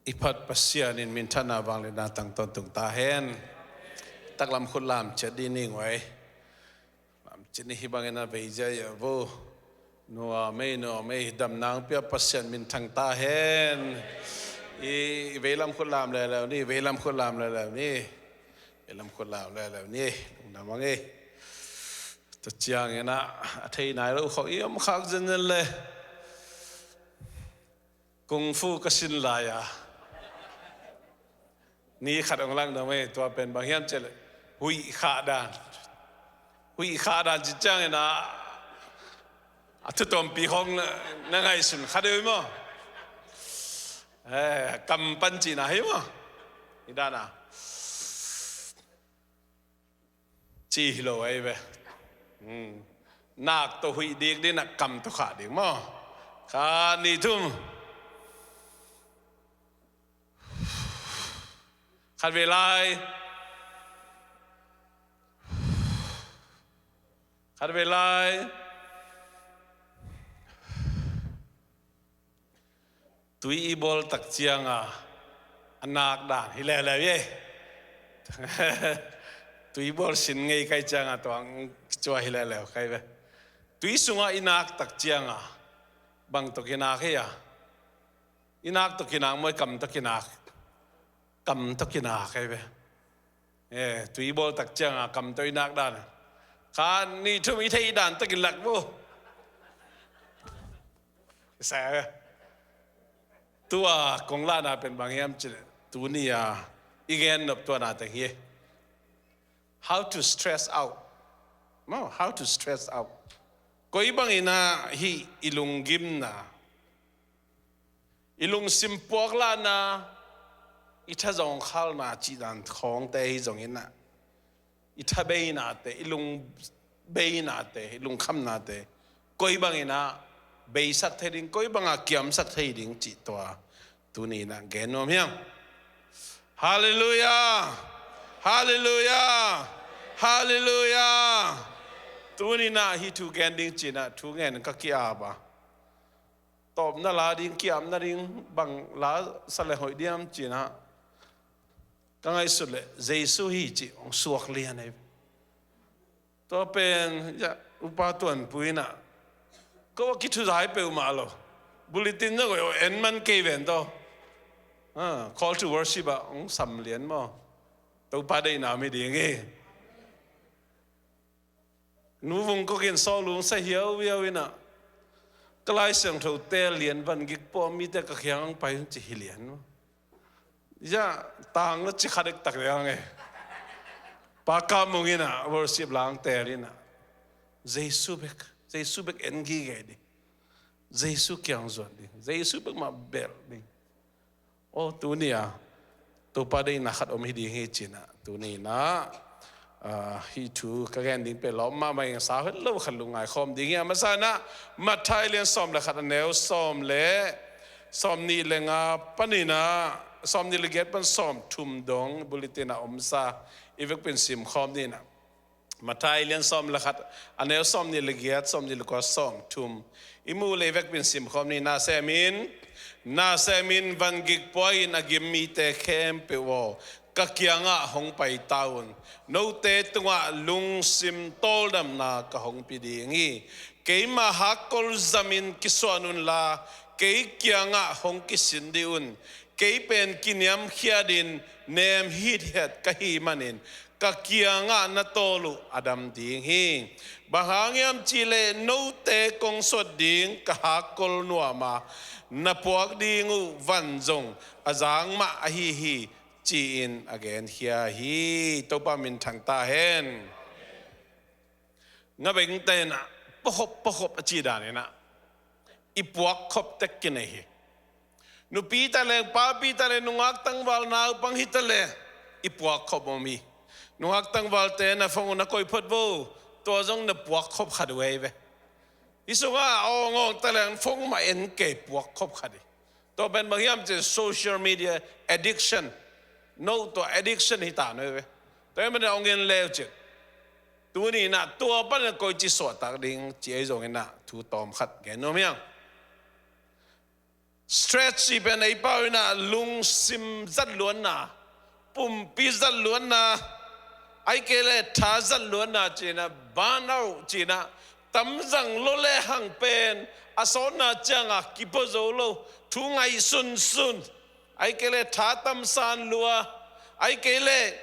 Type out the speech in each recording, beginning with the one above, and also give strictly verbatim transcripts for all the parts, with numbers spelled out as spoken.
I phat Pasian in minthanna vangliatna tang tawntung ta hen. Taklam khut lam ciat dih ning uai. Lam ciat ni hi bangin a vei zia ia vo. Nuam ei, nuam ei, damna hong pia Pasian minthang ta hen. I, i veilam khut lam leuleu ni, veilam khut lam leuleu ni. Veilam khut lam leuleu ni. Lungdam hang ei. Tua ciangin ah, a thei nai lo khawng i om khak zenzen le. Kung fu ka sin lai a. Ni khat hong lang dong ei, tua pen bang hiam cih leh. Huih khah dan. Huih khah dan ci ciangin ah. A thu tawmpi khawng na, na ngaihsun kha deuh hi maw. Eh, kam pan cihna hi maw. Hi dan a. Ci hi lo ahi ve. Hmm. Nak tawh huih dik ding, nak kam tawh khah ding maw. Khat, nih, thum. Khat vei lai. Khat vei lai. Tui i bawl tak cianga a nak dan hi leuleu ei. Tui bawl sin ngei kai cianga tuang cua hi leuleu kai ve. Tui sunga i nak tak cianga bang tawh kinak hi a. I nak tawh kinak maw, i kam tawh kinak. Kam tawh kinak kai ve. Eh, tui bawl tak cianga kam tawh i nak dan. Khat, nih, thum, i theih dan tawh kilak vo. Sa. Tua kong lahna pen bang hiam cih leh, tuni a i gen nop tua na teng hi. How to stress out. No, how to stress out. Koi bangin ah hih i lunggimna, i lungsim puaklahna, i thazawng khalna cih dan khawngte hi zongin ah, i thabeinate, i lungbeinate, i lungkhamnate koi bangin ah beisak thei ding, koi banga kiamsak thei ding cih tua tuni in ah gen nuam hiam. Halleluiah. Halleluiah. Halleluiah. Tuni in ah hih thu gen ding ci-in ah thu ngen ka ki-ap a. Tawpna la ding, kiamna ding, bang la sa le hoih diam ci-in ah ka ngaihsut leh Jesu hi cih hong suak lian ei. Tua pen, ya, Upa Tuanpu in ah, ko a kithuzai peuhmah lo. Bulletin zong en man kei ven tawh. Ah, call to worship ah hong sam lian maw. Topa deihna om hi ding hi. Nu Vung Kok in sawlung sa hiauhiau in ah, ka Lai Siangtho teel lian, van gik pua mite ka kiang hong pai un ci hi lian maw. Ya, tang lo ci kha dektak liang e. Pa Kap Mung in ah worship lang teel in ah, Jesu bek, Jesu bek en gige ding. Jesu kiang zuan ding. Jesu bek mah belh ding. Aw, tuni a Topa deihna khat om hi ding hi ci-in ah, tuni in ah, ah, hih thu ka gen ding pen lawm mahmah ing, sau het lo khat lungngai khawm ding hi. A masa in ah Matthai lian sawm le khat, a neu sawm le sawm nih le nga panin ah sawm nih le giat pan sawm thum dong bulletin ah omsa, i vekpi in sim khawm ni in ah. Matthai lian sawm le khat, a neu sawm nih le giat, sawm nih le kua, sawm thum. I muh leh i vekpi in sim khawm ni. Nasem in, nasem in, van gik pua in a gim mite khempeuh aw, ka kiangah hong pai ta un. Note tungah lungsim tawldamna ka hong pia ding hi. Keima hakkol zamin kisuan unla, kei kiangah hong kisin dih un. Kei pen kiniamkhiatin nem hithiat ka hih manin, ka kiangah na tawl uh a dam ding hi. Bang hang hiam cih leh note kong suat ding ka hakkol nuam a, na puak ding uh van zong a zang mah ahi hi, ci-in a genkhia hi. Topa minthang ta hen. Ngabengte in ah, pawkhop, pawkhop a cih dan in ah, i puakkhop tek kinei hi. Nupi ta leng, papi ta leng, nungak tangval naupang hi ta leh, i puakkhop om hi. Nungak tangvalte na phone uh na koih phot vo, tua zong na puakkhop khat uh ahi ve. Hih sungah a awng awng ta leng phone mah en kei, puakkhop khat hi. Tua pen bang hiam cih leh social media addiction. No, tua addiction hi ta nuam ve. Tua hi manin hong en le uh cin. Tuni in ah tua panin koici suahtak ding cih ahi zongin ah thu tawm khat gen nuam hiang. Stress cih pen ei pau in ah lungsim zatluatna, pumpi zatluatna, ahih kei leh tha zatluatna ci-in ah, burnout ci-in ah, tamzang lua le hang pen a sawtna ciangah kipua zo lo, thu ngaihsunsun, ahih kei leh tha tamsan lua, ahih kei leh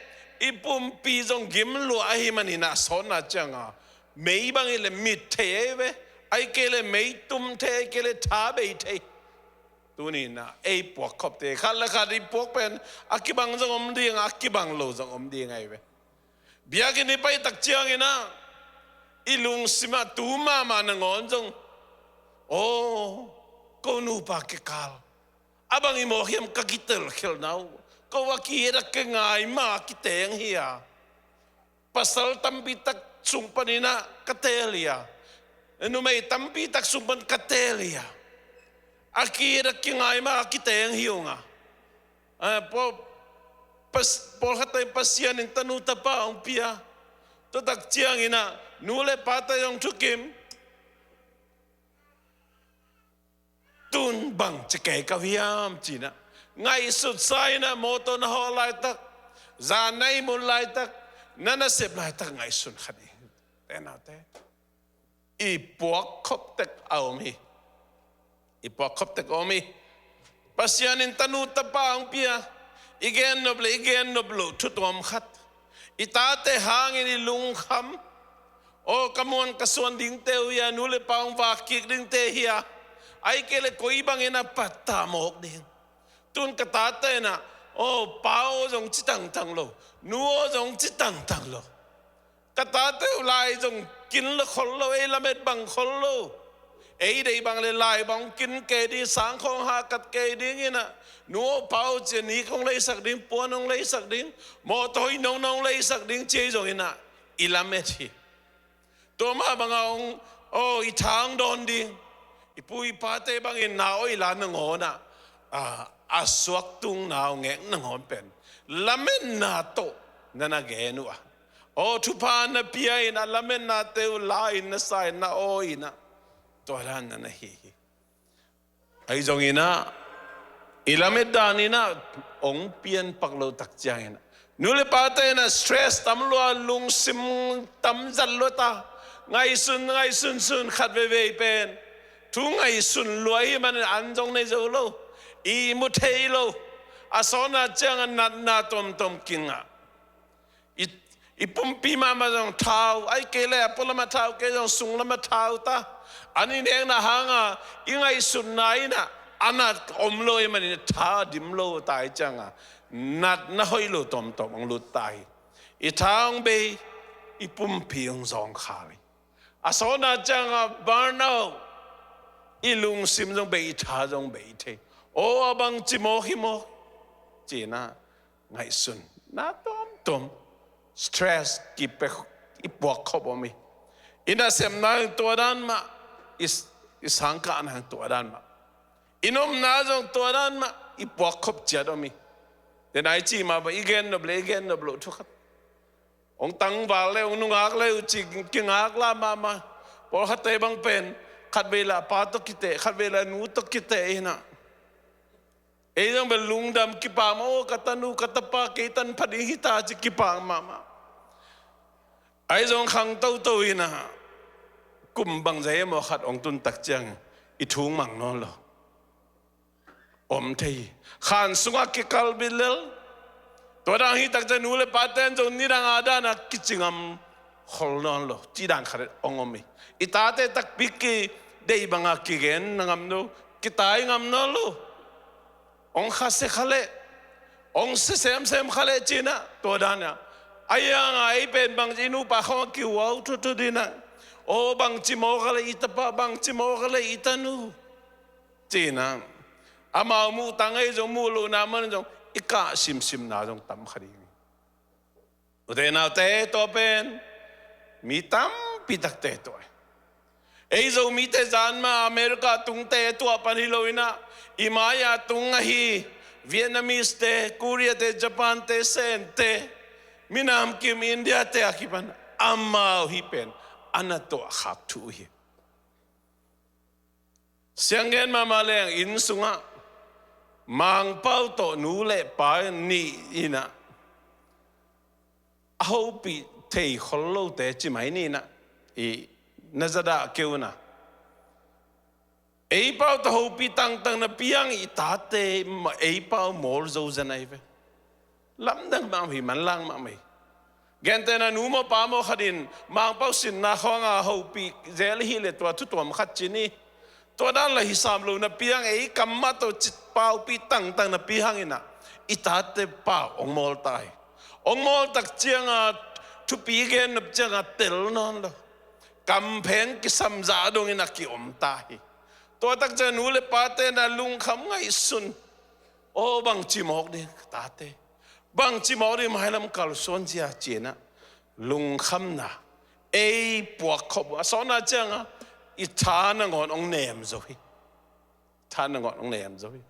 i pumpi zong gim lua ahih manin ah a sawtna ciangah mei bang hi leh mit thei ahi ve, ahih kei leh mei tum thei, ahih kei leh tha bei thei. Tuni in ah ei puak khopte, khat le khat i puak pen a kibang zong om ding, a kibang lo zong om ding ahi ve. Biakinn i pai tak ciangin ah i lungsim ah tu mahmah nangawn zong, aw, ko nupa kikal a bang i mawk hiam, ka kitelkhialhna uh, ko a kiit a kingai mah a kiteng hi a, pasal tampi tak sung panin ah ka teel hi a, numei tampi tak sung pan ka teel hi a, a kiit a kingai mah a kiteng hi ung a, a, paw-, pas-, pawlkhatte Pasian in tanu tapa hong pia, tua tak ciangin ah nu le pate hong thukim, tun bangci kei ka uh hiam ci-in ah ngaihsutsa in ah, mawtaw na hawh laitak, zan na ihmut laitak, na nasep laitak ngaihsun kha ding. Te naute, i puak khop tek a om hi. I puak khop tek a om hi. Pasian in tanu tapa hong pia, i gen nop le i gen nop loh thu tuam khat, i tate hangin i lungkham, aw, ka muan ka suan dingte uh hi a, nu le pa hong vak kik dingte hi a, ahih kei leh koi bangin a pattah mawk ding. Tun ka tate in ah, aw, pa aw zong ci tangtang lo, nu aw zong ci tangtang lo. Ka tate uh lai zong kin la khol lo, ei lamet bang khol lo. Ei deih bang le lai bang kin kei ding, sangkhawng hakat kei ding in ah, nu aw pa aw ci-a nik hong leisak ding, puan hong leisak ding, mawtaw hoih nong nong leisak ding ci-a i zong in ah i lamet hi. Tua mah bangah hong, aw, i tha hong dawn ding. I pu i pate bangin na aw i la nangawn ah, a, a suak tung na aw ngek nangawn pen lametna tawh na na gen uh a, aw, thupha na pia in a, lametnate uh la in na sa in, na aw in ah, tua dan na na hi hi. Ahi zongin ah i lamet dan in ah hong pianpak lo tak ciangin ah, nu le pate in ah stress tam lua, lungsim tam zat lua ta, ngaihsun, ngaihsunsun, khat veivei pen thu ngaihsun lua ahih manin an zong nei zo lo, ihmu thei lo, a sawtna ciangah natna tomtom kingah. I, i pumpi mahmah zong thau, ahih kei leh a pualamah thau kei zong sunglamah thau ta. An i nekna hangah i ngaihsutna in ah a nat om lo ahih manin tha dim lo ta ahih ciangah natna hoih lo tomtom hong lut ta hi. I tha hong bei, i pumpi hong zawngkhal hi. A sawtna ciangah burnout, i lungsim zong bei, i tha zong bei thei. Aw, a bangci mawk hi maw ci-in ah ngaihsun, na tomtom, stress, kipia, i puak khop om hi. I nasepna hang tua dan mah, i, i sangkahna hang tua dan mah, i nopna zong tua dan mah, i puak khop ciat om hi. Tena i cih mah bang, i gen nop le i gen nop loh thu khat, hong tangval le hong nungak le uh ci kingak la mahmah. Pawlkhatte bang pen khatvei la pa tawh kiteh, khatvei la nu tawh kiteh in ah, ei zong bel lungdam kipak mah, aw, ka tanu ka tapa kei tan pha ding hi ta ci kipak mahmah. Ahi zong khang toto in ah, kum bangzah hi maw, khat hong tun tak ciang i thu mang nawn lo. Om thei hi. Khan sungah kikal bit lel. Tua dan hi tak ciang nu le pate in zong nidang a dan ah kici ngam khol nawn lo, cih dan khat hong om hi. I tate takpi kideih bangah kigen na ngam lo, kitai ngam nawn lo. Hong khasia kha leh, hong sia semsem kha leh ci-in ah, tua dan ah. Ahi hangah ei pen bangci, i nupa khawng a kihuau thuthu ding ah, aw, bangci mawk a leh i tapa, bangci mawk a leh i tanu ci-in ah, amau muh tang ei zong muh lohna man zong i kah simsimna zong tam kha ding hi. Ute naute, tua pen mi tampi takte tuah hi. Ei Zomite zan mah America tungte tuah pan hi lo in ah, i mai-ah tung ahi Vietnamese te, Korea te, Japan te, Sen te, minam kim India te a kipan amau hih pen a na tuah khak thu uh hi. Sianggen mahmah leng inn sungah Mangpau tawh nu le pa nih in ah a hopih thei khol lote ci mai ni in ah, i na zadah keu na. Ei pau tawh hopih tangtang napi hang i tate ma ei pau mawl zo zen ahi ve. Lamdang mahmah hi, manlang mahmah hi. Gentehna nu maw pa maw khat in Mangpau sinna khawng a hopih zel hi leh tua thu tuam khat ci ni. Tua dan la hi sam lo napi hang ei kam mah tawh ci paupih tangtang napi hang in ah i tate pau hong mawl ta hi. Hong mawl tak ciang a thupi gen nop ciang a tel nawn lo. Kampheng kisam zah dong in a ki-om ta hi. Tua tak ciang nu le pate na lungkham ngaihsun. Aw, bangci mawk ding ka tate. Bangci mawk ding mailam kalsuan zia ci in ah lungkhamna ei puak khop uh a sawtna ciang a i tha nangawn hong nem zo hi. Tha nangawn hong nem zo hi.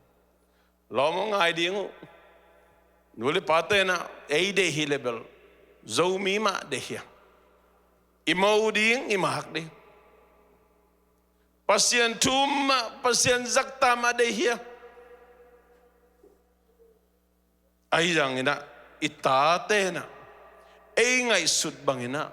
Lawm hong ngai ding uh. Nu le pate na ei deih hi leh bel Zomi mah deih hi a, i mo ding, i mak ding. Pasian thu mah, Pasian zakta mah deih hi a. Ahi zongin ah i tate na ei ngaihsut bangin ah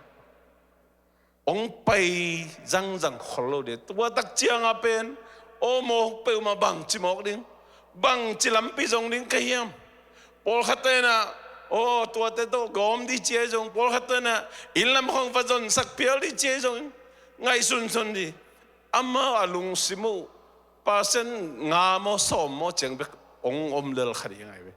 hong pai zangzang khol lo ding. Tua tak ciang a pen aw, mawk peuhmah bangci mawk ding, bangci lampi zong ding ka hiam? Pawlkhatte na aw, tuate tawh gawm ding ci ahi zong, pawlkhatte na inn lam khawng va zonsak phial ding ci ahi zong, ngaihsunsun ding. Amau a lungsim uh percent nga maw sawm maw ciang bek hong om lel kha ding ahi ve.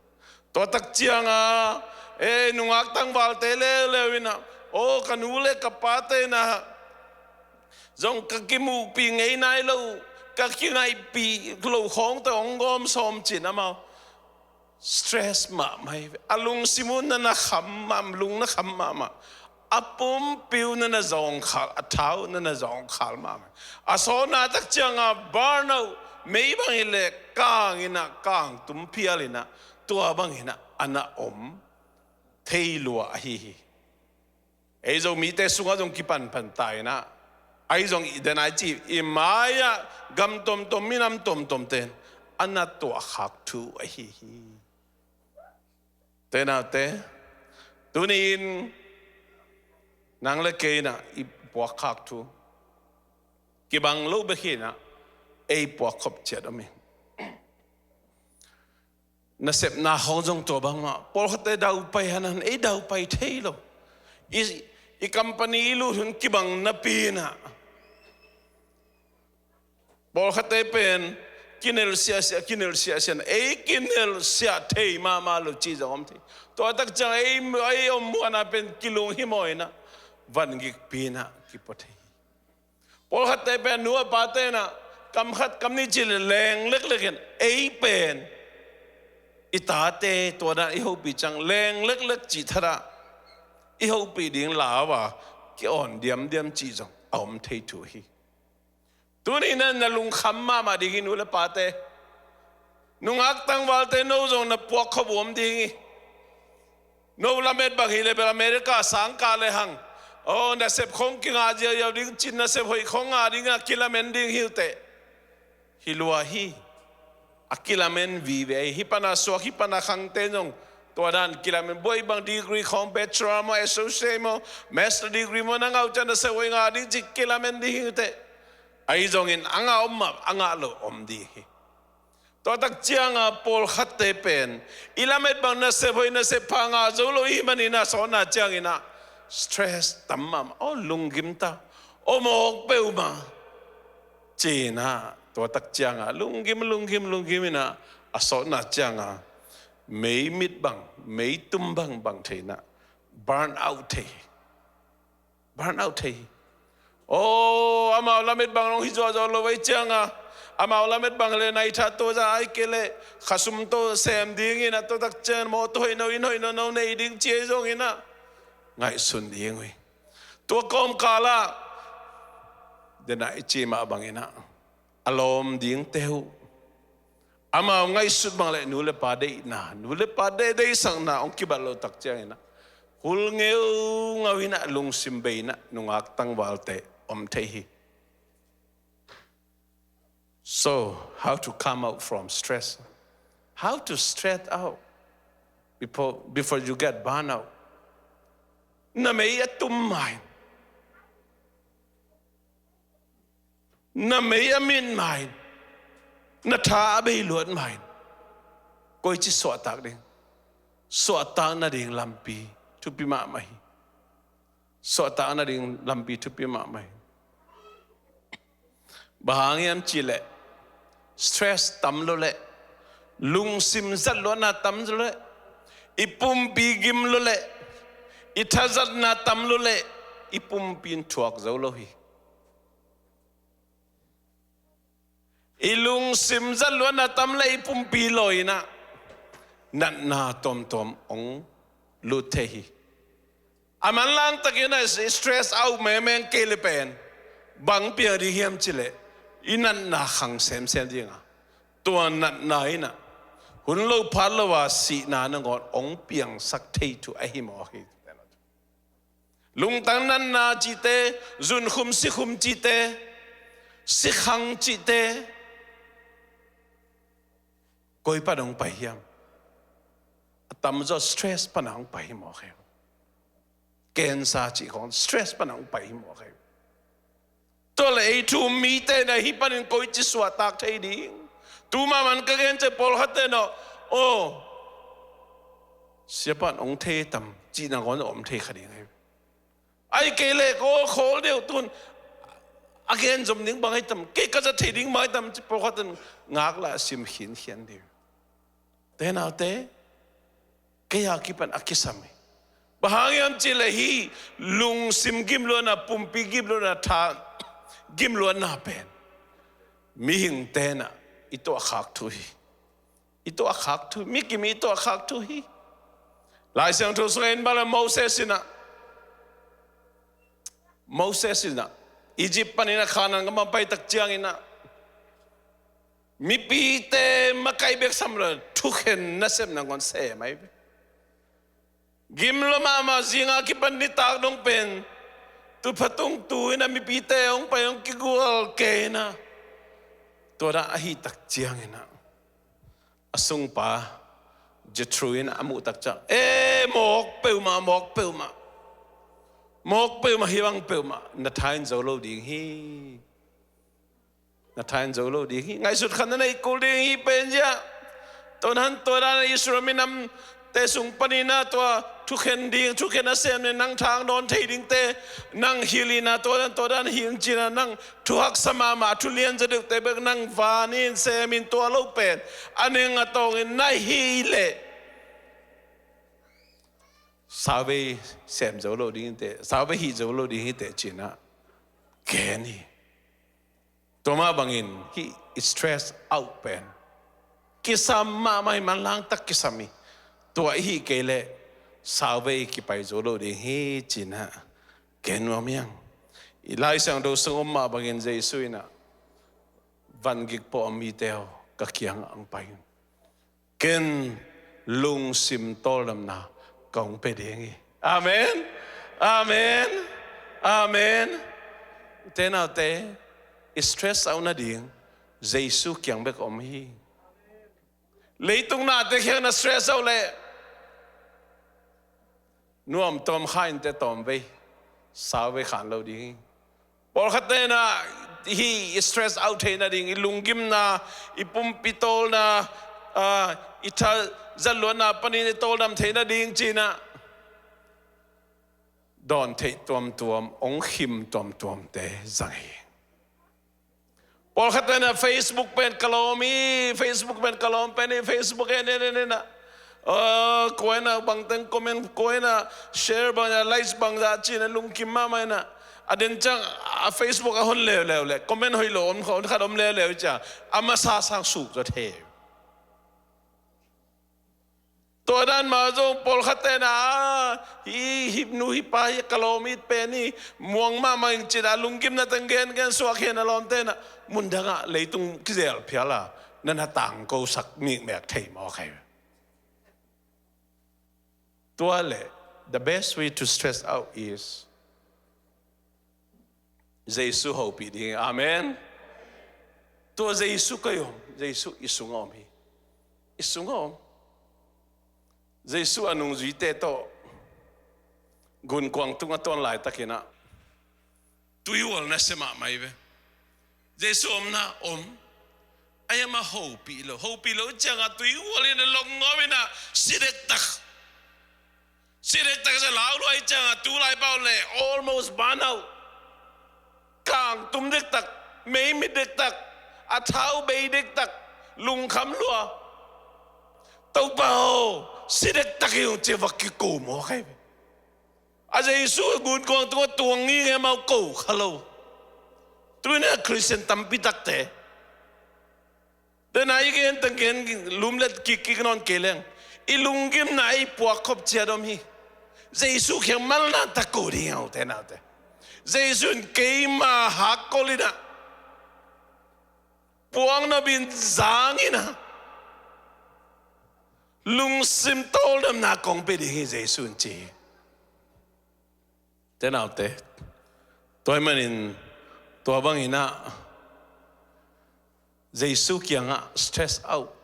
Tua tak ciang a, e, nungak tangvalte leuleu in ah, aw, ka nu le ka pate na zong ka kimuhpih ngei nai lo, ka kingaihpih lo khawngte hong gawm sawm ci in amau stress mahmah hi ve. A lungsim uh na na kham mahmah, lung na kham mahmah. A pumpi uh na na zawngkhal, a tha uh na na zawngkhal mahmah. A sawtna tak ciang a burnout, mei bang hi leh kang in ah, kang tum phial in ah, tua bangin ah a na om thei lua ahi hi. Ei Zomite sungah zong kipanpan ta in ah, ahi zong i den a i ci, i mai-ah gam tomtom, minam tomtomte in a na tuahkhak thu ahi hi. Te naute, tuni-in nang le kei in ah i puakkhak thu kibang lo bek hi in ah, ei puakkhop ciat om hi. Nasepna khawng zong tua bangmah, pawlkhatte daupai hanan ei daupai thei lo. I, i company i lut hun kibang napi in ah pawlkhatte pen kinel siahsiah, kinel siahsiah, ei kinel siah thei mahmah lo ci zong om thei. Tua tak ciang ei, ei om muhna pen kilunghimawh in ah vangikpi in ah kipua thei. Pawlkhatte pen nu a pate in ah kam khat kam nih ci leng leklek in, ei pen i tate tua dan i hopih ciang leng leklek cih thadah i hopih ding lau a ki-awn diamdiam cih zong a om thei thu hi. Tuni in ah na lungkham mahmah ding hi nu le pate. Nungak tangvalte no zong na puakkhop uh om ding hi. No lamet bang hi leh bel America sangkah lehang, aw, nasep khawng kingah ziauziau ding cin, nasep hoih khawng ngah ding a kilamen ding hi uh teh. Hi lua hi. A kilamen vive hi. Hih pan a suak, hih pan a khangte zong tua dan kilamen, buai bang degree khawng, bachelor maw, associate maw, master degree maw na ngah uh ciang nasep hoih ngah ding ci kilamen ding hi uh teh. Ahi zongin a ngah om mah, a ngah lo om ding hi. Tua tak ciang a pawlkhatte pen i lamet bang nasep hoih nasep pha ngah zo lo i hih manin a sawtna ciangin ah stress tam mahmah, aw lunggim ta, aw mawk peuhmah ci in ah, tua tak ciang a lunggim, lunggim, lunggim in ah a sawtna ciang a mei mit bang, mei tum bang bang thei in ah burn out thei hi. Burn out thei hi. Aw, amau lamet bang hong hi zuahzuah lo ahih ciang a, amau lamet bang leh naitha tawh za, ahih kei leh khasum tawh sem ding in ah, tua tak ciang mawtaw hoih no, inn hoih no no nei ding ci ahi zongin ah ngaihsun ding uh hi. Tua kawmkal ah den a i ci mah bangin ah a lawm dingte uh amau ngaihsut bang leh nu le pa deihna, nu le pa deih, deihsakna hong kibat lo tak ciangin ah hul ngeungau in ah lungsim bei in ah nungak tangvalte om thei hi. So, how to come out from stress? How to stress out before, before you get burnout. Na mei a tum mai. Na mei a min mai. Na tha a bei luat mai. Koici suahtak ding. Suahtak nading lampi thupi mahmah hi. Suahtak nading lampi thupi mahmah hi. Bang hang hiam cih leh stress tam lo leh, lungsim zatluatna tam lo leh, i pumpi gim lo leh, i thazatna tam lo leh, i pumpi in thuak zo lo hi. I lungsim zatluatna tam leh i pumpi lawi in ah natna tuamtuam hong lut thei hi. A manlang takin ah stress out mengmeng kei leh pen bang piang ding hiam cih leh i natna khang semsem ding a, tua natna in ah hun lo phat lo a sihna nangawn hong piangsak thei thu ahi mawk hi. Lungtang natna cihte, zunkhum sikhum cihte, sikhang cihte, koi pan hong pai hiam? A tamzaw stress pan hong pai hi mawk hi. Cancer cih khawng stress pan hong pai hi mawk hi. Tua leh ei thu um mite in ah hih panin koici suahtak thei ding? Tu mahmah in ka gen ciang pawlkhatte in ah, aw, siapa in hong thei tam cih nangawn om thei kha ding hi. Ahih kei leh ka aw khawl deuh, tun a gen zom ding bang ahi tam, kei ka zat thei ding bang ahi tam ci pawlkhat in ngaklah a sim khinkhian ding. Te naute, kei a kipan a kisam hi. Bang hang hiam cih leh hih lungsim gimluatna, pumpi gimluatna, tha gimluatna pen mihingte in ah i tuahkhak thu hi. I tuahkhak thu, mi kim i tuahkhak thu hi. Lai Siangtho sungah en bang leh Moses in ah, Moses in ah Egypt panin ah Kanaan gam ah pai tak ciangin ah mipite makaih bek sam lo, thukhen nasep nangawn sem ahi ve. Gim lua mahmah, zing a kipan nitak dong pen tu phatung tu in ah mipite hong pai hong kigual kei in ah, tua dan ahih tak ciangin ah a sungpa Jethro in a muh tak ciang, e, mawk peuhmah, mawk peuhmah, mawk peuhmah, hih bang peuhmah na tha in zo lo ding hi. Na tha in zo lo ding hi. Ngaihsut khat na neih kul ding hi pen ziah. Tua dan, tua dan Israel minamte sung panin ah tua thukhen ding, thukhen a sem in nang tha hong dawn thei dingte nang hilh in ah, tua dan, tua dan hilh in ci in ah, nang thu haksa mahmah, thu lianzaw deuhte bek nang van in sem in, tua lo pen a neng a tawng in na hih leh sauvei sem zo lo ding hi teh, sauvei hih zo lo ding hi teh ci in ah gen hi. Tua mah bangin hih stress out pen kisam mahmah hi, manlang tak kisam hi. Tua i hih kei leh sauvei kipai zo lo ding hi ci in ah gen nuam hi hang. I Lai Siangtho sung om mah bangin Jesu in ah, van gik pawh a om mite aw, ka kiangah hong pai un. Ken lungsim tawldamna ka hong pia ding hi. Amen. Amen. Amen. Te naute, i stress out nading Jesu kiang bek om hi. Leitung nate kiang na stress out leh nuam tawm kha in teh, tawmvei sauvei khan lo ding hi. Pawlkhatte in ah hih i stress out theih nading, i lunggimna, i pumpi tawlna, ah, i tha zatluatna panin i tawldam theih nading ci in ah dawn theih tuamtuam, hong khim tuamtuamte zang hi. Pawlkhatte in ah Facebook pen ka lawm hi, Facebook pen ka lawm pen hi, Facebook en en en en ah, ah, kua in ah bangteng comment, kua in ah share bang, ah, likes bangzah ci in ah lungkim mahmah in ah, a den ciang a Facebook a hon leuleu leh comment hoih lo om khat om leuleu ciang a masa sang suk zaw thei. Tua dan mah zong pawlkhatte in ah, hih, hih nu hih pa hi ka lawm hi pen hi, muang mahmah ing ci in ah lunggimna teng gengen suak hi in ah, lawmte in ah mundang ah leitung kizel phial a na na tangkosak mikmek thei mawk hi. Tua leh the best way to stress out is Jesu hopih ding hi. Amen. Tua Jesu kei om, Jesu i sungah om hi. sungah om. Jesu a nungzuite tawh gunkuang tungah tuan laitakin ah tuihual nasia mahmah hi ve. Jesu omna om. Ahi, amah hopih lo, hopih lo ciangah tuihual in a lawng ngawm in ah si dektak. Si dektak sia, lau lua hi ciangah tu lai pau le almost burn out. Kangtum dektak, meimit dektak, a thau bei dektak, lungkham lua. Topa aw, si dektak hi ung ci-a va kiko mawk hi ve. A Jesu gunkuang tungah tuang nginge, amau ko kha lo. Tu-in ah Khristian tampi takte, tena i gen teng gen lum le kikkik nawn kei leng, i lunggimna i puak khop ciat om hi. Jesu kiang malna tak ko ding a, ute naute. Jesu in keima hakkol in ah, puak nop in zang in ah, lungsim tawldamna kong pia ding hi Jesu in ci hi. Ute naute, tua ahih manin tua bangin ah Jesu kiangah stress out,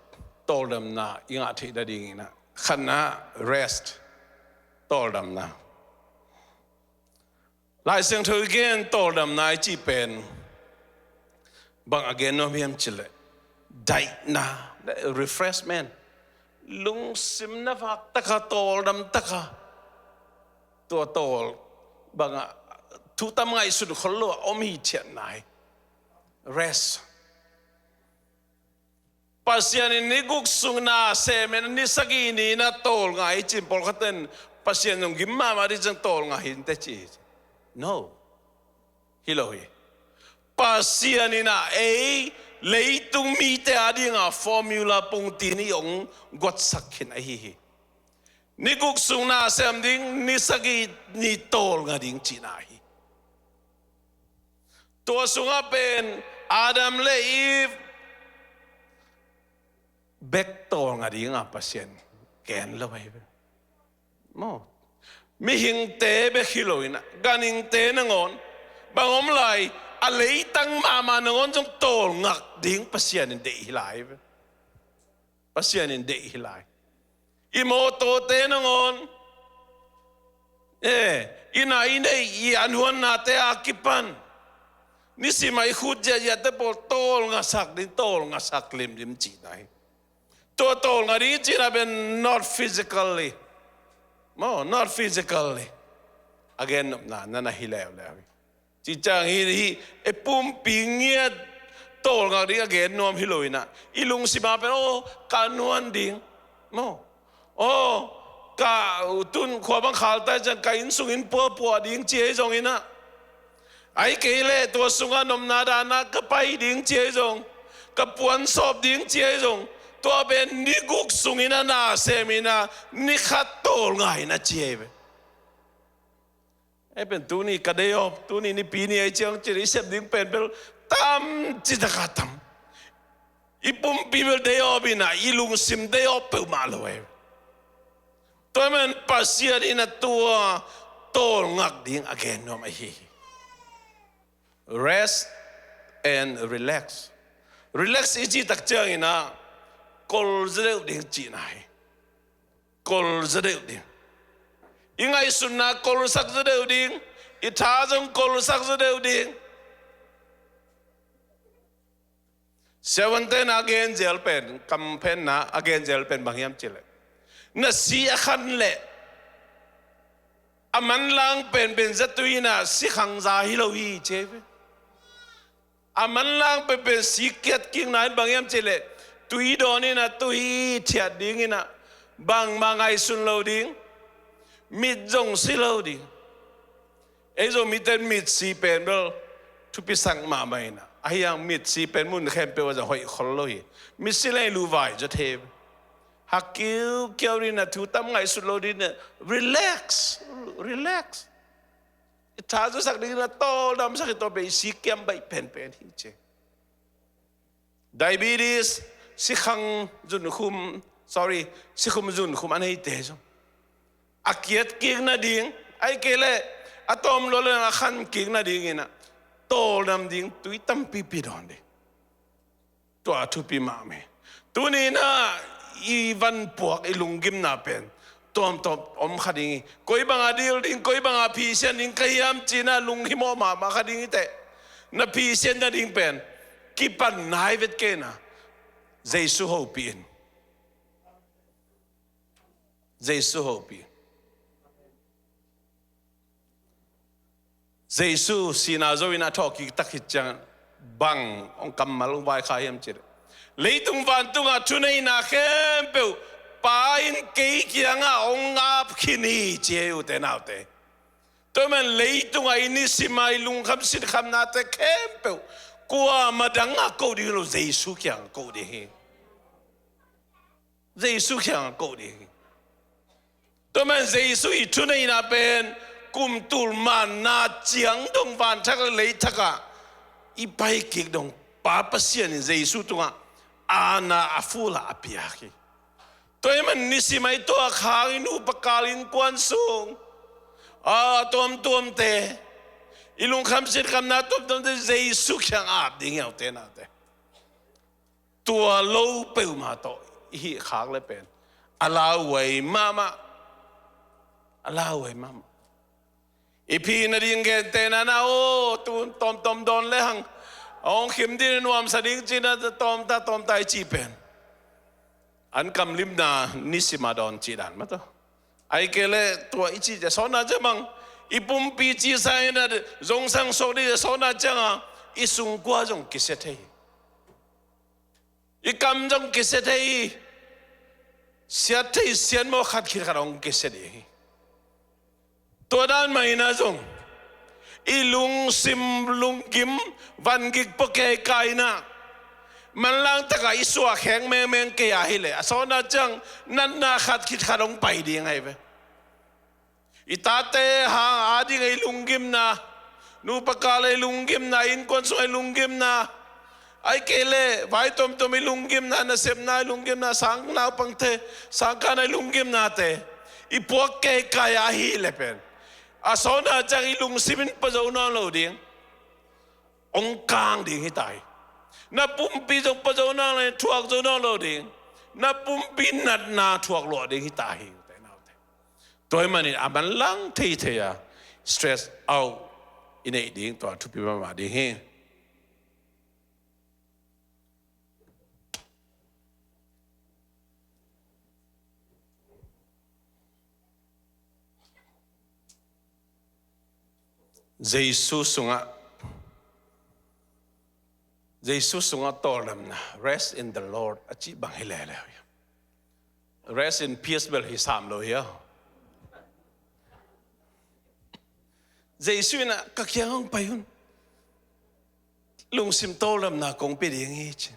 tawldamna i ngah theih nadingin ah, khatna, rest, tawldamna. Lai Siangtho i gen tawldamna i cih pen bang a gen nuam hiam cih leh, daihna, refreshment, lungsim na vak taka, tawldam taka, tua tawl bangah thu tam ngaihsun khol lo a om hithiatna hi. Rest. Pasian in ni guk sung na sem in, ni sagih ni-in ah tawlnga hi ci-in pawlkhat in Pasian zong gim mahmah ding ciang tawlnga hi inteh ci hi. No. Hi lo hi. Pasian in ah ei leitung mite a dinga formula pungtin i hong guatsak khin ahi hi. Ni guk sung na sem ding, ni sagih ni tawlnga ding cihna hi. Tua sungah pen Adam le Eve bek tawlnga dinga Pasian gen lo ahi ve. Maw, mihingte bek hi lo in ah, ganhingte nangawn, bang om lai, a leitang mahmah nangawn zong tawlngak ding Pasian in deih hi lai ve. Pasian in deih hi lai. I mawtawte nangawn, eh, i nai i neih, i anhuannate a kipan, nisim a i khut ziahziahte pawl tawlngasak ding, tawlngasak limlim cihna hi. Tua tawlnga ding cihna pen not physically. Maw, not physically. A gen nopna na na hi leuleu hi. Cih ciang hi, hi, ei pumpi ngiat tawlngak ding a gen nuam hi lo in ah, i lungsim ah pen, aw, ka anhuan ding, maw, aw, ka tun khua bang khal tai ciang ka inn sungin puapua ding ci ahi zongin ah, ahih kei leh tua sungah nopna dahna ka pai ding ci ahi zong, ka puansawp ding ci ahi zong, tua pen ni guk sungin ah na sem in ah, ni khat tawlnga in ah ci ahi ve. Ei pen tuni ka day off, tuni Nipi ni ahi ciang cin i sep ding pen bel tam citaka tam. I pumpi bel day off in ah, i lungsim day off peuhmah lo ei. Tua ahih manin Pasian in ah tua tawlngak ding a gen nuam ahi hi. Rest and relax. Relax i cih tak ciangin ah kol zaw deuh ding cihna hi. Kol zaw deuh ding. I ngaihsutna kolsak zaw deuh ding. I tha zong kolsak zaw deuh ding. Siavuante na a genzel pen, kamphenna a genzel pen bang hiam cih leh, na si a khan leh a manlang penpen zatui in ah sikhang za hi lo hi ci hi ve. A manlang penpen si kiatkikna in bang hiam cih leh, tui dawn in ah tui thiat ding in ah, bangmah ngaihsun lo ding, mit zong si lo ding. Ei Zomite in mitsi pen bel thupisak mahmah in ah, ahi hang mitsi pen mun khempeuh ah zong hoih khol lo hi. Mitsi leng i lu vai zaw thei. Hak kiukiau ding in ah, thu tam ngaihsut lo ding in ah, relax, relax. I tha zawsak ding in ah tawldamsak hi, tua pen i si kiam baih penpen hi ci. Diabetes, sikhang zunkhum, sorry, sikhum zunkhum a neite zong a kiatkik nading, ahih kei leh a tawm lua leng a khankik nading in ah tawldam ding tui tampipi dawn ding. Tua a thupi mahmah hi. Tuni in ah i vanpuak, i lunggimna pen tuamtuam om kha ding hi. Koi banga dil ding, koi banga phisian ding ka hiam ci-in ah lunghimawh mahmah kha ding hi teh. Na phisian nading pen kipan nai vet kei na. Jesu hopih in. Jesu hopih. Jesu sihna zo-in a thawhkik tak khit ciang bang hong kammal hong vaikhak hiam cih leh, leitung vantungah thuneihna khempeuh Pa in kei kiangah hong ap khin hi, ci hi, ute naute. Tua ahih manin leitungah i nisim a i lungkham sinkhamnate khempeuh kuamah dangah ko ding lo, Jesu kiangah ko ding hi. Jesu kiangah ko ding hi. Tua ahih manin Jesu i thuneihna pen kum tul manna ciang dong vanthak le leithakah i paikik dong Pa Pasian in Jesu tungah aana a full a piak hi. Tua ahih manin nisim a i tuak hang i nupa kal innkuan sung a tuamtuamte, i lungkham sinkhamna tuamtuamte Jesu kiang ap ding hi, ute naute. Tua lo peuhmah tawh i hih khak le pen a lauhuai mahmah. A lauhuai mahmah. I phi nading gentehna na, aw, tu tawmtawm dawn le hang a hong khim ding, nuamsa ding ci-in a tawmta tawmta i cih pen an kamlimna nisim a dawn cih dan mah tawh. Ahih kei leh tua i cih ciang sawtna ciang bang i pumpi cihsa in a zongsang suak ding ciang sawtna ciangah i sungkua zong kisia thei hi. I kam zong kisia thei hi. Siat thei siatmawh khat khit khat hong kisia ding hi. Tua dan mah in ah zong i lungsim lunggim vangik pua kei ka in ah manlang takah i suah khek mengmeng kei a hileh a sawtna ciang natna khat khit khat hong pai ding ahi ve. I tate hang a ding a i lunggimna, nupa kal a i lunggimna, innkuan sung a i lunggimna, ahih kei leh vai tuamtuam i lunggimna, nasepna i lunggimna, sang naupangte, sangkahna i lunggimnate i puak keikai a hileh pen a sawtna ciang i lungsim in pua zo nawn lo ding. Hong kang ding hi ta hi. Na pumpi zong pua zo nawn lo ding, thuak zo nawn lo ding. Na pumpi natna thuak luah ding hi ta hi. Tua ahih manin a manlang theithei a stress out i neih ding tua thupi mahmah ding hi. Jesu sungah, Jesu sungah tawldamna, rest in the Lord a cih bang hi leuleu hi. Rest in peace bel hi sam lo hi a. Jesu in ah ka kiang hong pai un, lungsim tawldamna kong pia ding hi ci.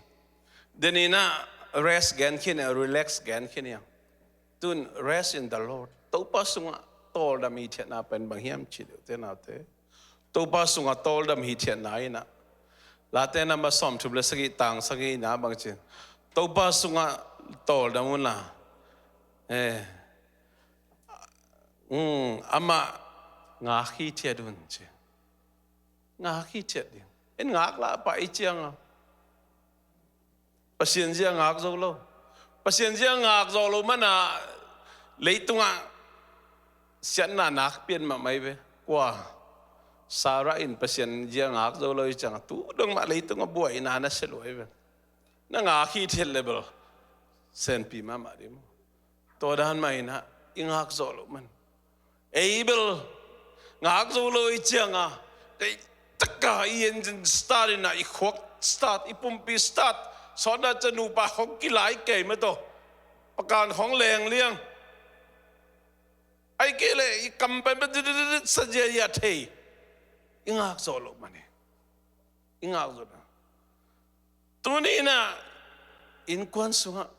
Denin ah rest gen khin a, relax gen khin hi a. Tun rest in the Lord. Topa sungah tawldam hithiatna pen bang hiam ci deuh te naute. Topa sungah tawldam hithiatna in ah Late number sawmthum le sagih tang sagih in ah bang ci. Topa sungah tawldam unla. Eh. Mm, amah ngak hithiat un ci. Ngak hithiat ding. En ngak lah pah i cianga Pasian zia ngak zo lo. Pasian zia ngak zo lo mana leitungah siatna nak pian mahmah hi ve. Kua Sarah in Pasian zia ngak zo lo i cianga tu dong mah leitungah buaina na sia lua hi ve. Na ngak hithiat le bel senpi mahmah ding maw. Tua dan mah in ah i ngak zawh loh man. Ei bel ngak zo lo i cianga, ei taka i engine start in ah i khuak start, i pumpi start, sawtna ciang nupa khong kilai kei mah tawh, pakan khong leng liang. Ahih kei leh i kam pen bel dit dit dit sa ziahziah thei. I ngak zawh loh man hi. I ngak zawh na. Tuni in ah innkuan sungah,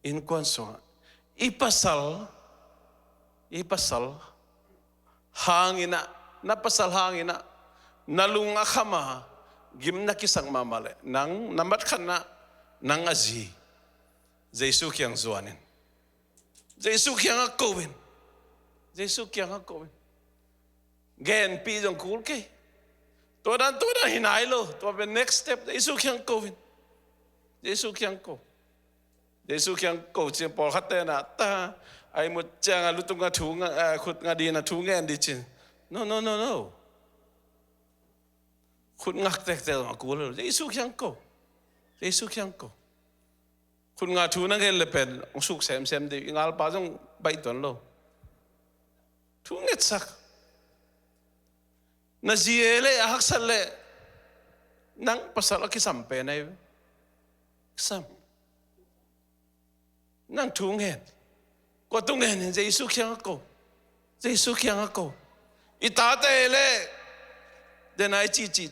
innkuan sungah i pasal, i pasal hang in ah, na pasal hang in ah na lung a kham a gim na kisak mahmah leh nang na mat khat in ah nang a zi Jesu kiang zuan in. Jesu kiangah ko in. Jesu kiangah ko in. Genpih zong kul kei. Tua dan, tua dan hi nai lo. Tua pen next step, Jesu kiang ko in. Jesu kiang ko. Jesu kiang ko cin pawlkhat tenah ta, a ihmut ciangah lutung a thu nga, a khut nga ding a thu ngen ding cin. No, no, no, no. Khut ngak tektek zong a kul lo. Jesu kiang ko. Jesu kiang ko. Khut nga thu na ngen le pen hong suk semsem ding, i ngalpa zong baih tuan lo. Thu ngetsak. Na zi e le a haksat le nang pasal a kisam pen ai ve. Kisam. Nang thu ngen. Kua thu ngen in Jesu kiang a ko. Jesu kiang a ko. I tate le dena i ci ci,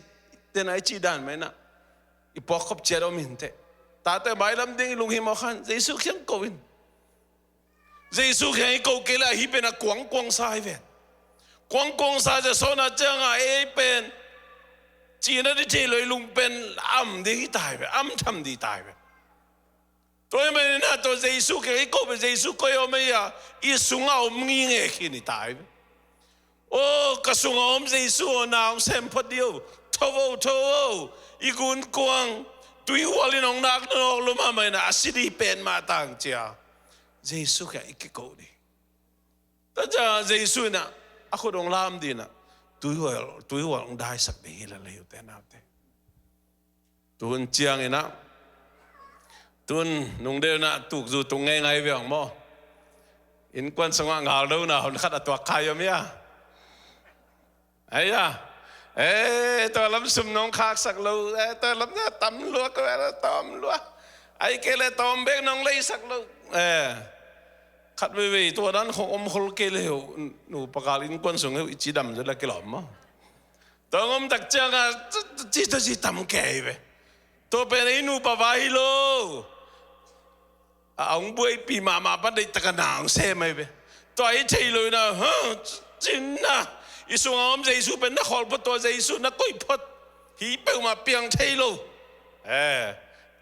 dena i ci dan mai na i puak khop ciat om in te. Tate bailam ding i lunghimawh khan Jesu kiang ko in. Jesu kiang i ko kei le ahi pen a kuangkuang sa hi ve. Kuangkuang sa ze sawna cianga ei pen cina di thei lo i lung pen am ding hi tai ve, am tham di tai ve. Tua i manin a tua Jesu kiang i ko pen Jesu koi om ei a i sunga om ngi nge khin hi tai ve. O, ka sunga om Jesu aw, na hong sem phot dih o. Tho o, tho o. I gunkuang tuihual in hong nak nawk lo mahmah in a si dih pen mah tang cia. Jesu kiang i kiko dih. Tua cia Jesu in a khut hong lam dih in a tuihual, tuihual hong daisak dih hi la lei ute naute. Tuhun ciang in a, tuhun nungdeuh in a tukzu tung ngeingai ve hong maw. Innkuan sungah ngaldona hun khat a tuak khai om hia? Ai a, e, tua lam sum nong khaksak lo, e, tua lam na tam lua ko, e, tam lua. Ai kei le tawm bek nong leisak lo. E, khat veivei tua dan khong om khol kei le ho, nupa kal innkuan sung ho i cidam zo la kilawm maw. Tua ngom tak cianga ci, ci, ci, ci tam kei ve. Tua pen ei nupa vai hi lo. A hong buaipi mahmah pan deihtaka na hong sem ai ve. Tua i thei lo ina, ha, cinna i sunga om Jesu pen na khawl phot, tua Jesu na koih phot. Hi peuhmah piang thei lo. E,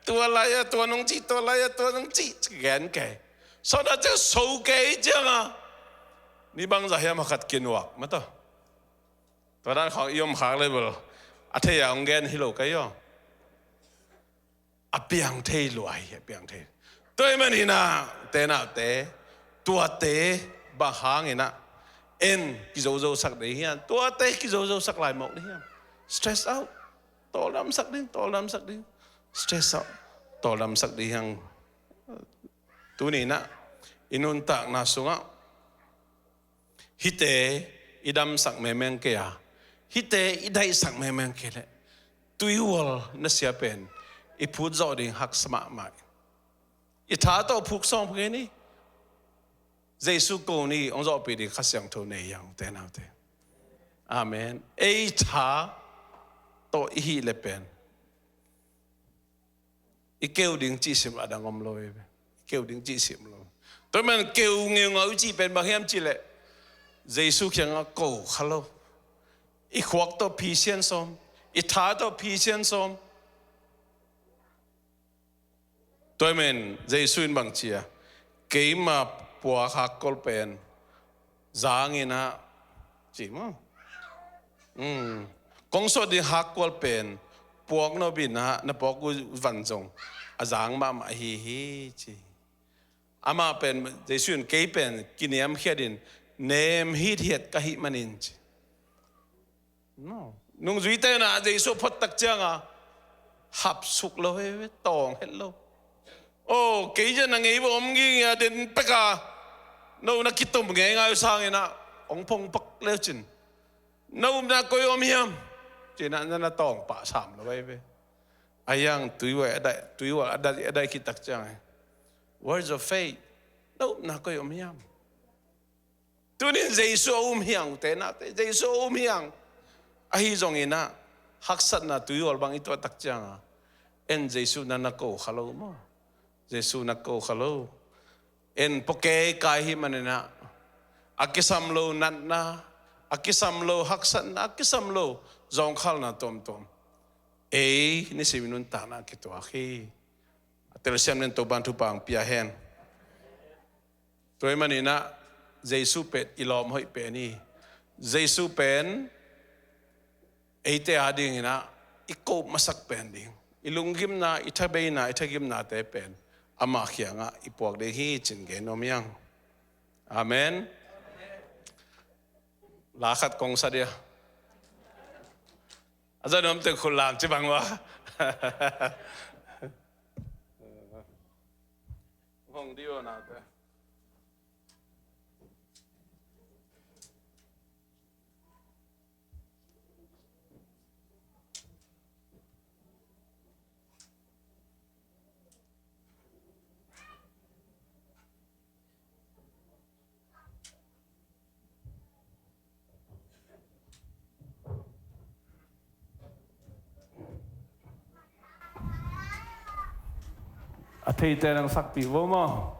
tua lai-a tua nong ci, tua lai-a tua nong ci, ci gen kei. Sawna ciang so kei cianga ni bangzah hiam a khat kinuak mataw. Tua dan khawng i om khak le bel a thei a hong gen hi lo kai aw. A piang thei lua hi, a piang thei. Tua i manin a, te naute, tuate bang hangin a en kizozosak dei hiam? Tuate kizozosak lai mawk dei hiam? Stress out. Tawldamsak ding, tawldamsak ding. Stress out. Tawldamsak dei hiam? Tuni in a i nuntakna sungah hihte i damsak mengmeng kei a, hihte i daihsak mengmeng kei leh tuihual nasia pen i phut zawh ding haksa mahmah. I tha tawh phuk sawm kei ni. Jesu ko ni, hong zawhpih ding Kha Siangtho nei hiang ute naute. Amen. Ei tha tawh i hih le pen i keu ding cihsim a dang om lo hi ve. I keu ding cihsim lo. Tua man keu ngeungau i cih pen bang hiam cih leh Jesu kiangah ko kha lo. I khuak tawh phisian sawm, i tha tawh phisian sawm. Tua man Jesu in bang ci a, keima puak hakkual pen zangin ah, ci maw. Kong sawt ding hakkual pen puak nop in ah, na puak uh van zong a zang mahmah ahi hi, ci. Amah pen, Jesu in kei pen kiniamkhiat in nem hithiat ka hih manin, ci. Nungzuite in ah Jesu a phot tak ciangin hapsuk lo hi ve, tawng het lo. Aw, kei zia na ngei va om ngingei a, den pek a no na kitom ngeingai uh sangin ah hong phongpak le uh cin, na upna koi om hiam? Ci-in ah na, na tawng pah sam lo hi ve. A hiang tuihual a daih, tuihual a daih, a daih khit tak ciangin, where's your faith? Na upna koi om hiam? Tunin Jesu a um hiang, ute naute, Jesu a um hiang. Ahi zongin ah haksatna tuihual bang i tuah tak ciangin, en Jesu na na ko kha lo maw? Jesu na ko kha lo. En pawkei kai hi manin ah a kisam lo natna, a kisam lo haksatna, a kisam lo zawngkhalna tuamtuam ei nisim i nuntakna ah kituak hi. A telsiam nen Topan thupha hong pia hen. Tua hi manin ah Jesu pen i lawm hoih pen hi. Jesu pen eite a dingin ah i koh masak pen ding, i lunggimna, i thabeina, i thagimnate pen amah kiangah i puak ding hi ci-in gen nuam hi hang. Amen. La khat kong sa dia. A za nuam teng khut lam ci bang ua. Hong di ua nate. A theite nang sakpih vo maw?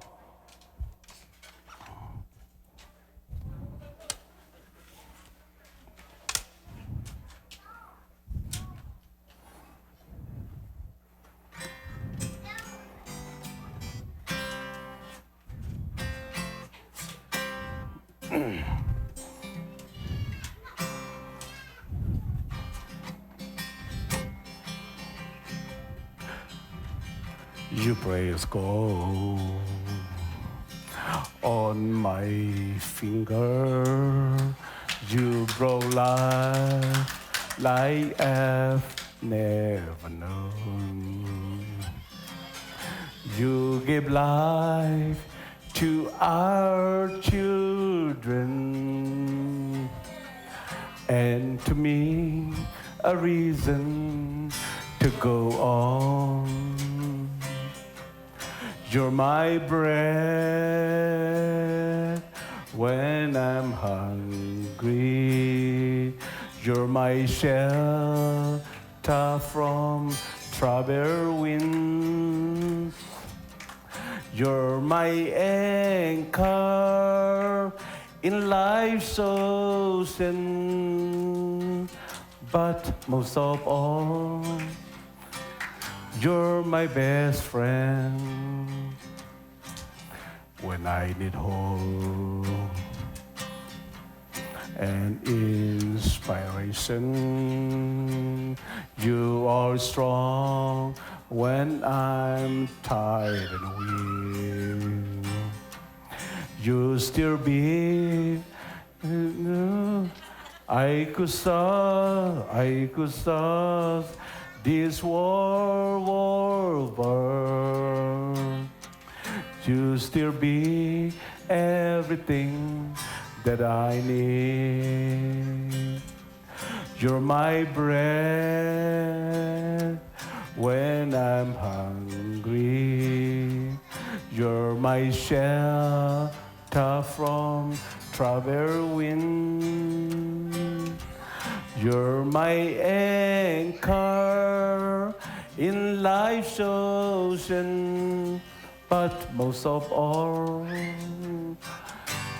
You praise God on my finger. You grow life like I've never known. You give life to our children, and to me a reason to go on. You're my bread when I'm hungry. You're my shelter from troubled winds. You're my anchor in life's ocean. But most of all, you're my best friend when I need hope and inspiration. You are strong when I'm tired and weak. You still be, I could search, I could search this world over. You still be everything that I need. You're my bread when I'm hungry. You're my shelter from troubled wind. You're my anchor in life's ocean. But most of all,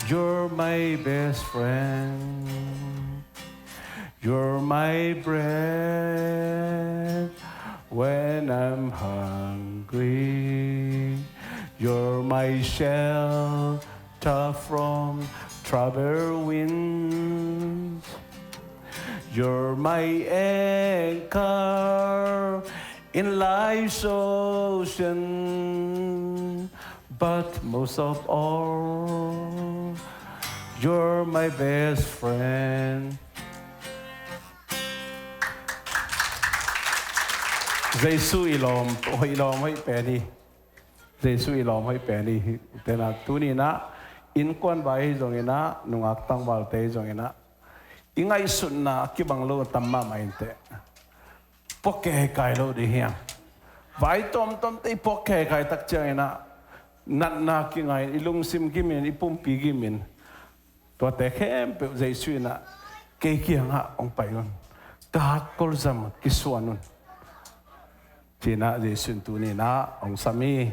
you're my best friend. You're my bread when I'm hungry. You're my shelter from troubled winds. You're my anchor in life's ocean. But most of all, you're my best friend. Jesu i lawm, i lawm hoih pen hi. Jesu i lawm hoih pen hi. Tena tuni-in ah innkuan vai hi zongin ah, nungak tangvalte hi zongin ah, i ngaihsutna a kibang lo tam mahmah inteh. Puak kihei kai lo ding hiam? Vai tuamtuamte i puak kihei kai tak ciangin ah, natna kingai in, i lungsim gimin, i pumpi gimin, tuate khempeuh Jesu in ah, kei kiangah hong pai un, ka hakkol zam kisuan un, ci-in ah Jesu in tuni-in ah hong sam hi.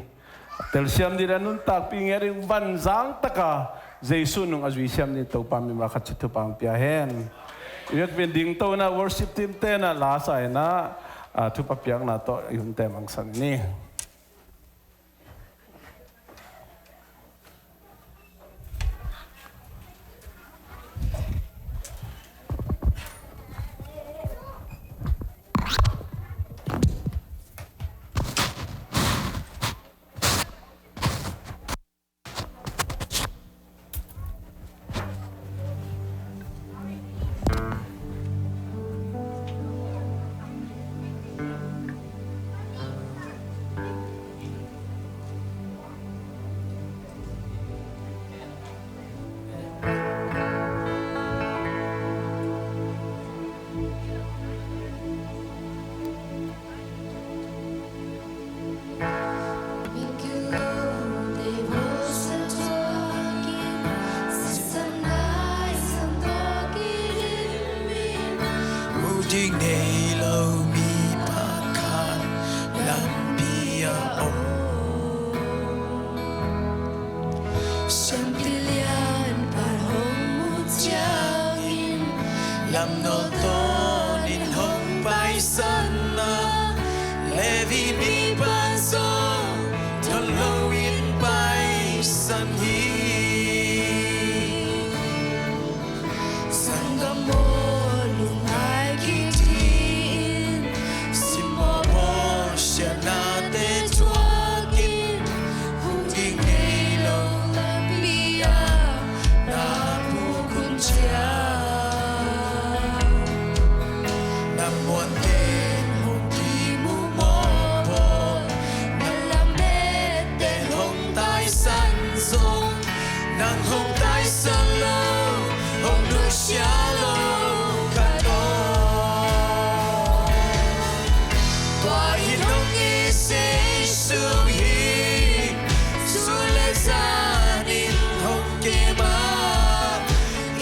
Telsiam ding le nuntakpih ngiat ding, vanzang taka Jesu nung a zui siam ding Topa mimal khat ci thupha hong pia hen. I vekpi-in dingto in ah worship team te in ah la sa in ah, a, thupha piakna tawh i hunte mangsan ni. ngei lo mi pakhat lampi ah om. Siampi lian pan hong mu ciangin lam nawltawn in hong paisan a, Levi mi pan zong thon lo in paisan hi. Sanggam aw, lungngai kik dih in, simmawh mawh siatnate thuakin, hong ding ngei lo lampi ah na puk hun ciang, na muanten hong kimu mawhmawh, na lametten hong taisan zong, nang hong taisan lo, hong nusia lo khat om. Tua in hong it Jesu hi. Sun le zan in hong kem a,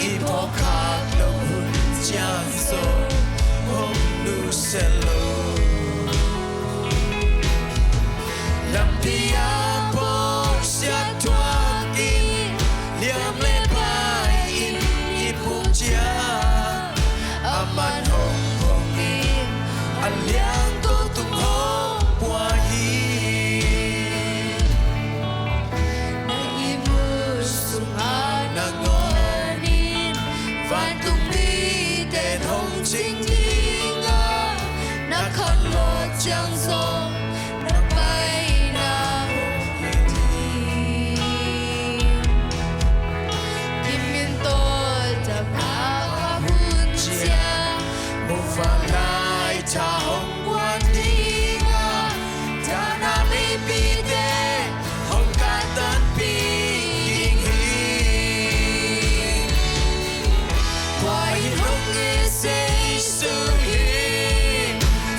i phawk khak loh hun ciang zong hong nusia lo. Lampi ah pawlsiat thuakin, liam le pai in i puk ciang, aman hong phong in, a liang ko tung hong pua hi. Na ihmut sungah na ngawn in, vantung mite hong cing ding a, na khanlawh ciang zong na paina hong hi ding. Kimin tawltakna hun ciang, muvanlai tha hong guan ding a, dahna meipite hong kantanpih ding hi. Tua in hong it Jesu hi.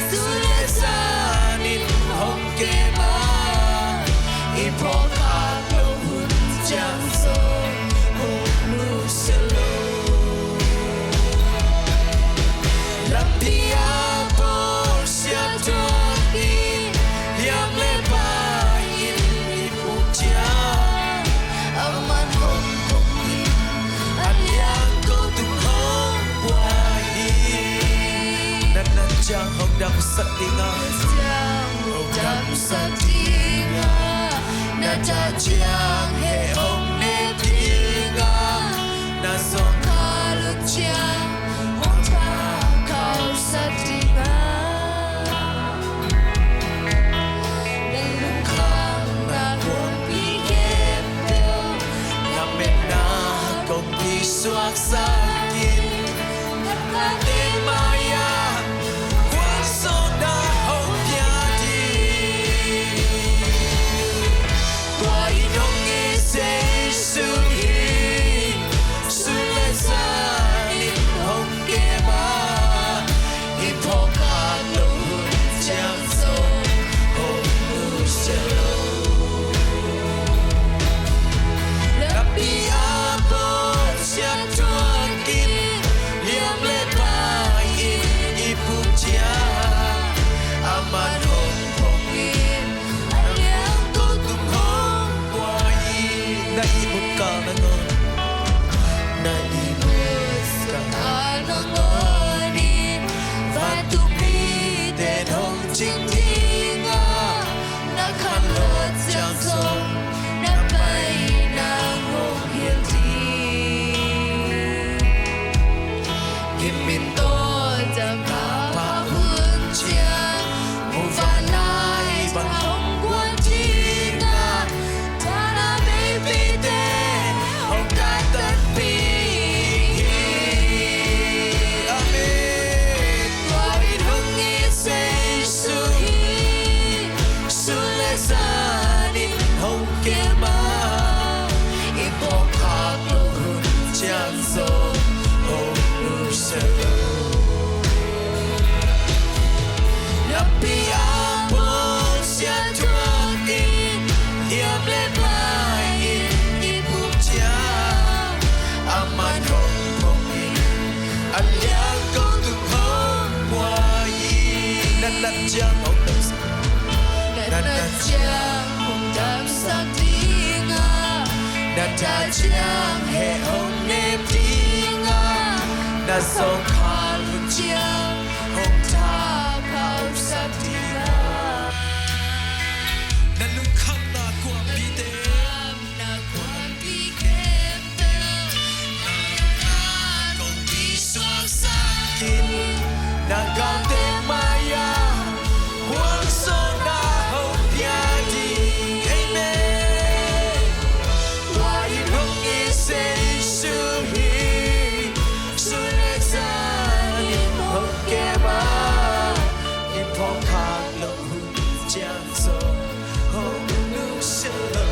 Sun le zan in hong kem a, i phawk khak loh hun ciang zong hong nusia lo. Lampi ah pawlsiat thuakin, liam le pai in i puk ciang, aman hong phong in, a liang ko tung hong pua hi. Na nat ciang hong damsak ding a, hong damsak ding a, na dah ciang heh hong nem ding a, na zawngkhal uh ciang hong pahtaksak ding a, na lungkhamna kuampi khempeuh, na metna kong kisuaksak in, na kate mai-ah khualzawhna hong pia ding. Tua in hong it Na ciang hong damsak ding a, na tha ciang heh hong nep ding a, na sawngkhal hun ciang hong thaphausak ding a. Na lungkhamna kuampite, na kuampi khempeuh, na kong kisuaksak in, na galte mai-ah khuang sawhna hong pia ding. Amen. Tua in hong it Jesu hi. Sun le zan in hong kem a, i phawk khak loh hun ciang zong hong nusia lo.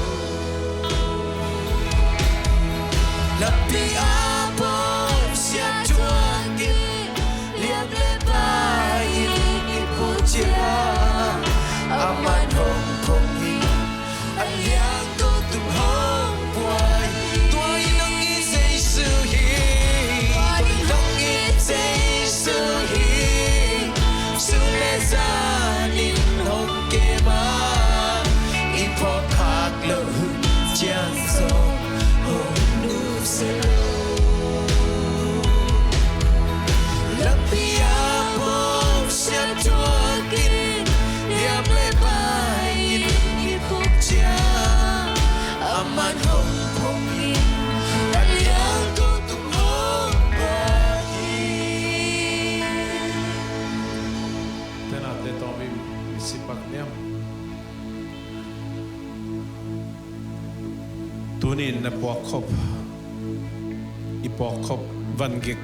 Lampi ah bawmsiat thuak in, liam le pai in i puk ciang, aman hong phong in, a liang ko tung hong pua hi. Tua in hong it Jesu hi. Tua in hong it Jesu hi. Sun le zan in hong kem a, i phawk khak loh hun ciang zong hong nusia lo. Lampi ah bawmsiat thuak in, liam le pai in i puk ciang, aman hong phong in, a liang ko tung hong pua hi. Tenate tawm i sipak niam. Tunin na puakkhop, i puakkhop vangik,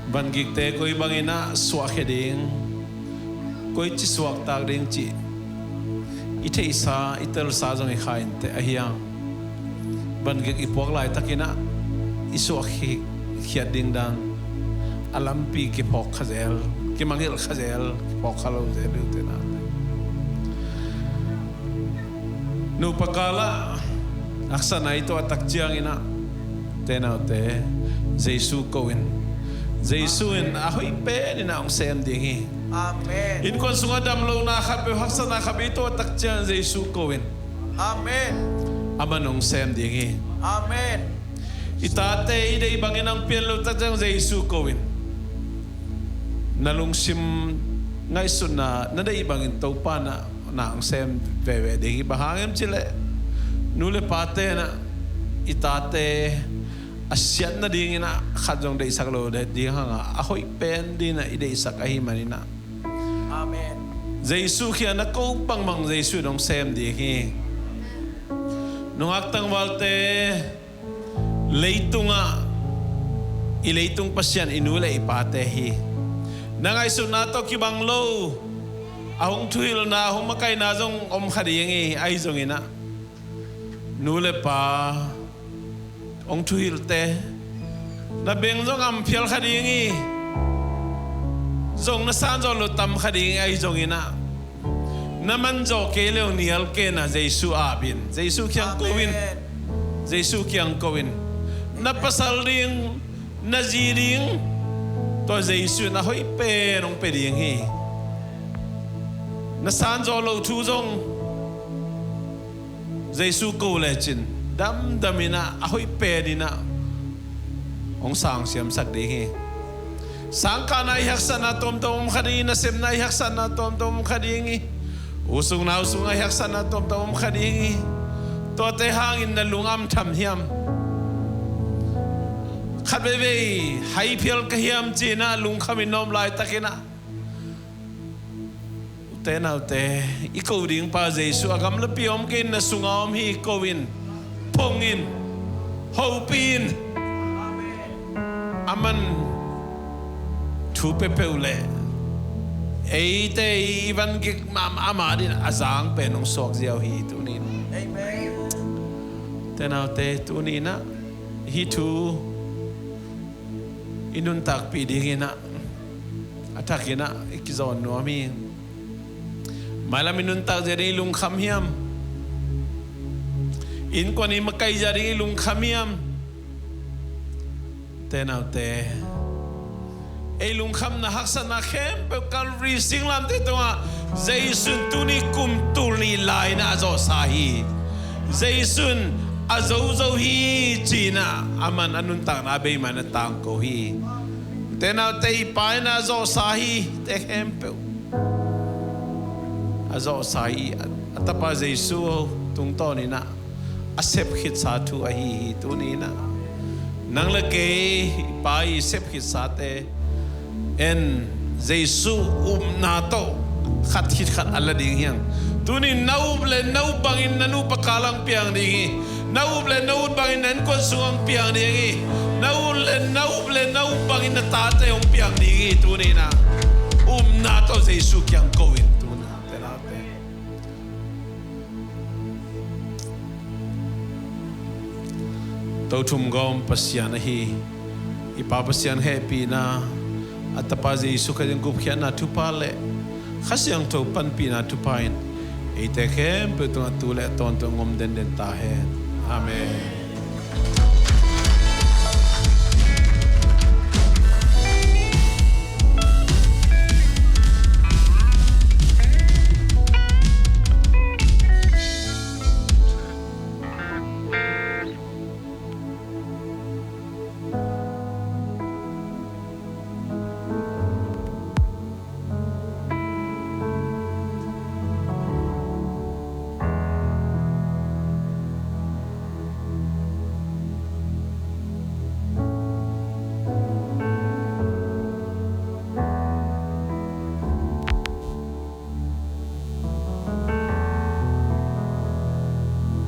vangikte koi bangin ah suahkhia ding, koici suaktak ding cih i theihsa, i telsa zong i kha inteh, ahi hang vangik i puak laitakin ah i suahkhiat ding dan, a lampi kiphawk kha zel, kimangngilh kha zel, kiphawk kha lo zel uh tenate. Nupa kal ah haksatna i tuah tak ciangin ah, tenaute, Jesu ko in, Jesu in a hoih pen in ah hong sem ding hi. Amen. Innkuan sungah damlohna khat peuh, haksatna khat peuh i tuah tak ciangin Jesu ko in. Amen. Aman hong sem ding hi. Amen. I tate i deih bangin hong pian lo tak ciang Jesu ko in. Na lungsim ngaihsutna na deih bangin Topa in ah na hong sem veve ding hi. Bang hang hiam cih leh, nu le pate in ah i tate a siat nadingin ah khat zong deihsak lo ding hang a, a hoih pen dingin ah i deihsak ahih manin ah. Amen. Jesu kiang na ko bangbang Jesu in hong sem ding hi. Nungak tangvalte, leitungah i leitung pasian i nu le i pate hi. Na ngaihsutna tawh kibang lo, a hong thuhilhna, a hong makaihna zong om kha ding hi. Ahi zongin ah, nu le pa hong thuhilhte, na beng zong am phial kha ding hi. Zong na sanzawh loh tam kha ding hi. Ahi zongin ah, na manzawh kei le uh nial kei in ah Jesu ap in, Jesu kiang ko in. Amen. Jesu kiang ko in. Na pasal ding, na zi ding, tua Jesu in a hoih pen hong pia ding hi. Na sanzawh loh thu zong Jesu ko lecin damdam in ah, a hoih pen in ah hong sangsiamsak ding hi. Sangkahna i haksatna tuamtuam om kha ding hi. Nasepna i haksatna tuamtuam om kha ding hi. U sung nau sungah i haksatna tuamtuam om kha ding hi. Tuate hangin na lung am tham hiam? Khat veivei hai phial ka hiam ci-in ah lungkham in na om laitakin ah, ute naute, i ko ding pa Jesu, a gamlapi om kei in, na sunga om hi. Ko in, phong in, hopih in. Aman thu peuhpeuh leh eite i vangik mahmah a dingin a zang pen hong suak ziau hi tunin. Amen. Ute naute, tunin ah hih thu i nuntakpih dingin ah, a thakin ah i kizawn nuam hi. Mailam i nuntak zia ding i lungkham hiam? Innkuan i makaih zia ding i lungkham hiam? Ute naute, ei lungkhamna haksatna khempeuh Calvary singlamteh tungah Jesu in tuni kum tul nih lai-in a zawhsa hi. Jesu in a zozo hi ci-in a man a nuntakna a bei man a tangko hi. Te naute, i Pa in a zawhsa hi, te khempeuh a zawhsa hi. A, a Tapa Jesu tungtawnin a a sepkhitsa thu ahi hi. Tuni-in a nang le kei i Pa i sepkhitsate en Jesu upna tawh khat khit khat a la ding hi hang. Tuni-in na up le na ut bangin na nupa kal ah hong piang ding hi. Na up le na ut bangin na innkuan sung ah hong piang ding hi. Na up le na up le na up bangin na tate hong piang ding hi. Tuni-in a upna tawh Jesu kiang ko in, tuni-in a te naute. Tothum gawm Pasian ahi i Pa Pasian hehpihna, a Tapa Jesu Khazih gupkhiatna thupha le Kha Siangtho panpihna thupha in eite khempeuh tungah tu le a tawntung hong om denden ta hen. Amen.